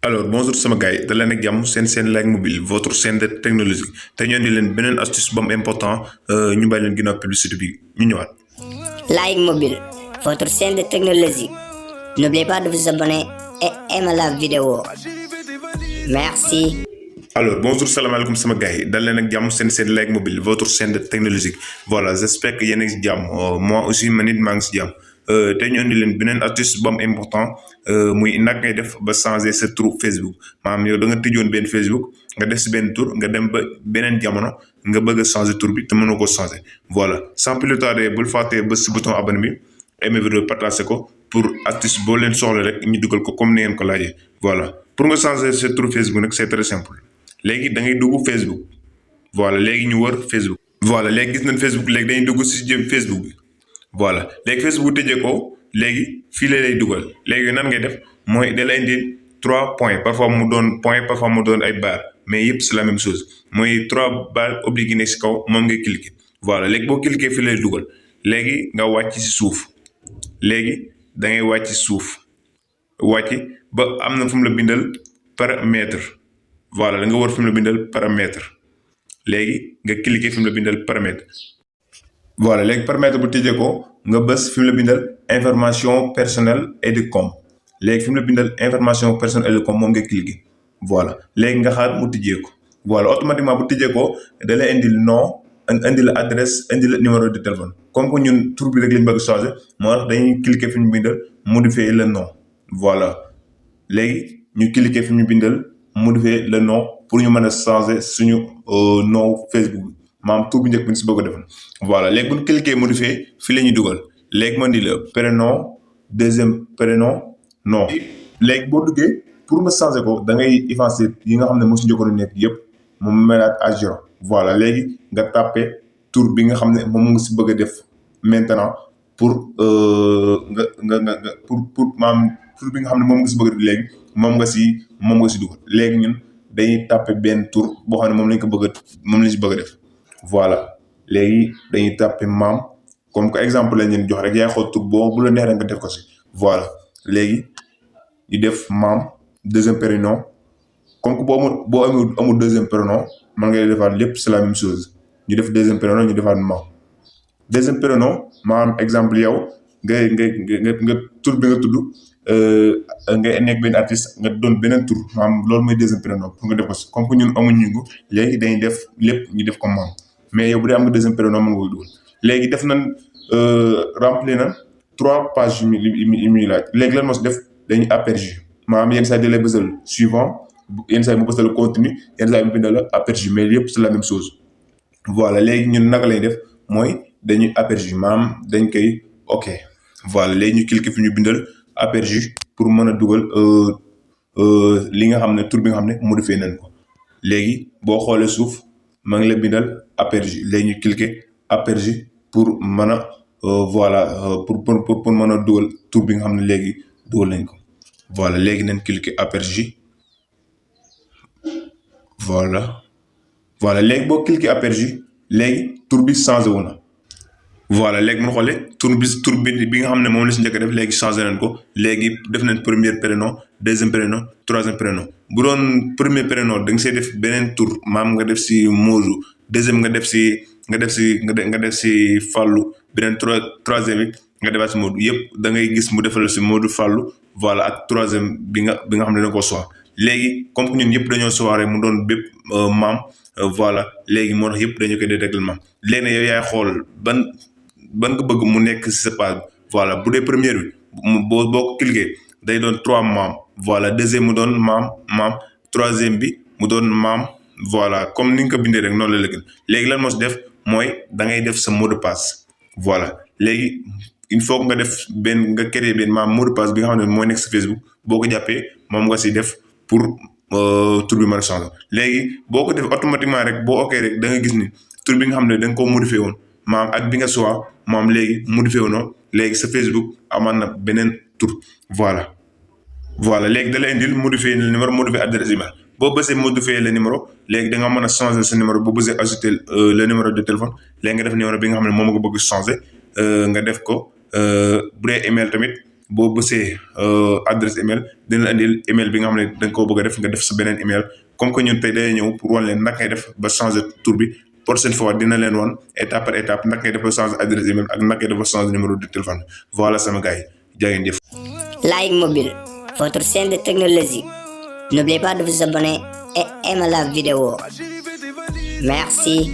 Alors bonjour sama gars yi da leen ak jàmm seen Like Mobile votre chaîne de technologie te ñoo di leen beneen astuce bu am important ñu bàyyi leen ginnaaw publicité bi ñu ñëwaat. Like Mobile, votre chaîne de technologie. N'oubliez pas de vous abonner et aimer la vidéo. Merci. Alors bonjour salaamaaleykum sama gars yi dal leen ak jàmm seen Like Mobile votre chaîne de technologie voilà j'espère que yéen a ngi si jàmm moi aussi man it maa ngi si jàmm te ñu indi leen beneen astuce bu am important muy nag ngay def ba changer sa tur Facebook maanaam yow da nga tëjoon benn Facebook nga def si benn tur nga dem ba beneen jamono nga bëgg a changer tur bi te mënoo ko changer voilà sans plus tarder bul fàttee ba si bouton abonné bi aimer vidéo partager ko pour astuce boo leen soxla rek ñu dugal ko comme ni ngeen ko laajee voilà pour nga changer sa tur Facebook nag c'est très simple. léegi da ngay dugg Facebook voilà léegi ñu wër Facebook voilà léegi gis nañ Facebook léegi dañuy dugg si jëm Facebook bi voilà léegi Facebook tëjee ko léegi fii la lay dugal léegi nan ngay def mooy da lay indi 3 points parfois mu doon point parfois mu doon ay barres mais yëpp c'est la même chose mooy 3 barres obliques yi nekk si kaw moom ngay cliquer voilà léegi boo cliquer fii lay dugal léegi nga wàcc si suuf léegi da ngay wàcc si suuf wàcc ba am na fu mu la bindal paramètre. voilà da nga war fi mu la bindal paramètre léegi nga cliquer fi mu la bindal paramètre voilà léegi paramètre bu tëjee ko nga bës fi mu la bindal information personnelle et de com léegi fi mu la bindal information personnelle et de com moom nga cliquer voilà léegi nga xaar mu tëjee ko voilà automatiquement bu tëjee ko da lay indil nom indi la adresse indi la numéro de téléphone comme que ñun tur bi rek lañ bëgg changer moo tax dañuy cliquer fi mu bindal modifier le nom voilà léegi ñu cliquer fi mu bindal modifier le nom pour ñu mën a changer suñu nom Facebook bi maanaam tur bu njëkk bi ñu si bëgg a defal voilà léegi bu ñu cliquer modifier fii la ñuy dugal léegi man di la prénom deuxième prénom nom. léegi boo duggee pour nga changer ko da ngay effacer yi nga xam ne moo si njëkkoon a nekk yëpp mu melaat à zéro voilà léegi nga tapé tur bi nga xam ne moom nga si bëgg a def maintenant pour nga pour maanaam tur bi nga xam ne moom nga si bëgg a def léegi moom nga si dugal léegi ñun dañuy tapé benn tur boo xam ne moom lañ si bëgg a def voilà léegi dañuy tapé maam comme que exemple lañ leen jox rek yaay xool tur boo bu la neexee nga def ko si voilà léegi ñu def maam deuxième prénom comme que boo amul deuxième prénom man ngay defaat lépp c'est la même chose ñu def deuxième prénom ñu defaat maam deuxième prénom maam exemple yow nga tur bi nga tudd nga nekk benn artiste nga doon beneen tur maanaam loolu mooy deuxième prénom pour nga def ko si comme que ñun amuñu ko léegi dañuy def lépp ñu def ko maam mais yow bu dee am nga deuxième prénom mën nga koy dugal léegi def nañ remplir na 3 pages yu muy laaj léegi lan moo si def dañuy aperçu maanaam yenn saa yi da lay bësal suivant yenn saa yi mu bësal continue yenn saa yi mu bindal la aperçu mais yëpp c'est la même chose voilà léegi ñun naka lañ def mooy dañuy aperçu maanaam dañ koy ok voilà léegi ñu cliquer fi ñu bindal aperçu pour mën a dugal li nga xam ne tur bi nga xam ne modifié nañ ko léegi boo xoolee suuf maa ngi la bindal aperçu léegi ñu cliquer aperçu pour mën a voilà pour mën a dugal tur bi nga xam ne léegi dugal nañ ko voilà léegi nañ cliquer aperçu voilà léegi boo cliquer aperçu léegi tur bi changé wu na. voilà léegi mun xoolee tur bi nga xam ne moom la si njëkk a def léegi changé nañ ko léegi def nañ premier prénom deuxième prénom troisième prénom bu doon premier prénom da nga see def beneen tur maam nga def si Moodu deuxième nga def si Fallou beneen troisième bi nga defaat si Moodu yëpp da ngay gis mu defal si Moodu Fallou voilà ak troisième bi nga xam ne da nga ko soxla léegi comme que ñun yëpp dañoo soxla mu doon bépp maam voilà léegi moo tax yëpp dañu koy détecter maam léegi nag yow yaay xool ban nga bëgg mu nekk si sa page voilà bu dee première bi boo ko cliquer day doon 3 maam voilà deuxième mu doon maam troisième bi mu doon maam voilà comme ni nga ko bindee rek noonu la gën léegi lan moo si def mooy da ngay def sa mot de passe voilà léegi il faut nga def nga créer benn maam mot de passe bi nga xam ne mooy nekk si Facebook boo ko jàppee moom nga si def pour tur bi mën a changer léegi boo ko def automatiquement rek boo ok rek da nga gis ni tur bi nga xam ne da nga koo modifié woon maam ak bi nga soxla moom léegi modifié wu na léegi sa Facebook amaan na beneen tur voilà léegi da lay indil modifier le numéro modifier adresse email boo bësee modifier le numéro léegi da nga mën a changer sa numéro boo bësee ajouter le numéro de téléphone léegi nga def numéro bi nga xam ne moom nga bëgg changer nga def ko bu dee email tamit boo bësee adresse email dina la indil email bi nga xam ne da nga koo bëgg a def nga def sa beneen email. comme que ñun tey day ñëw pour wan leen naka ngay def ba changer tur bi prochaine fois dina leen wan étape par étape naka ngay def ba changer adresse email ak naka ngay def ba changer numéro de téléphone. Voilà sama gars yi jaa ngeen jëf. Like Mobile, votre chaîne de technologie. N'oubliez pas de vous abonner et aimer la vidéo. Merci.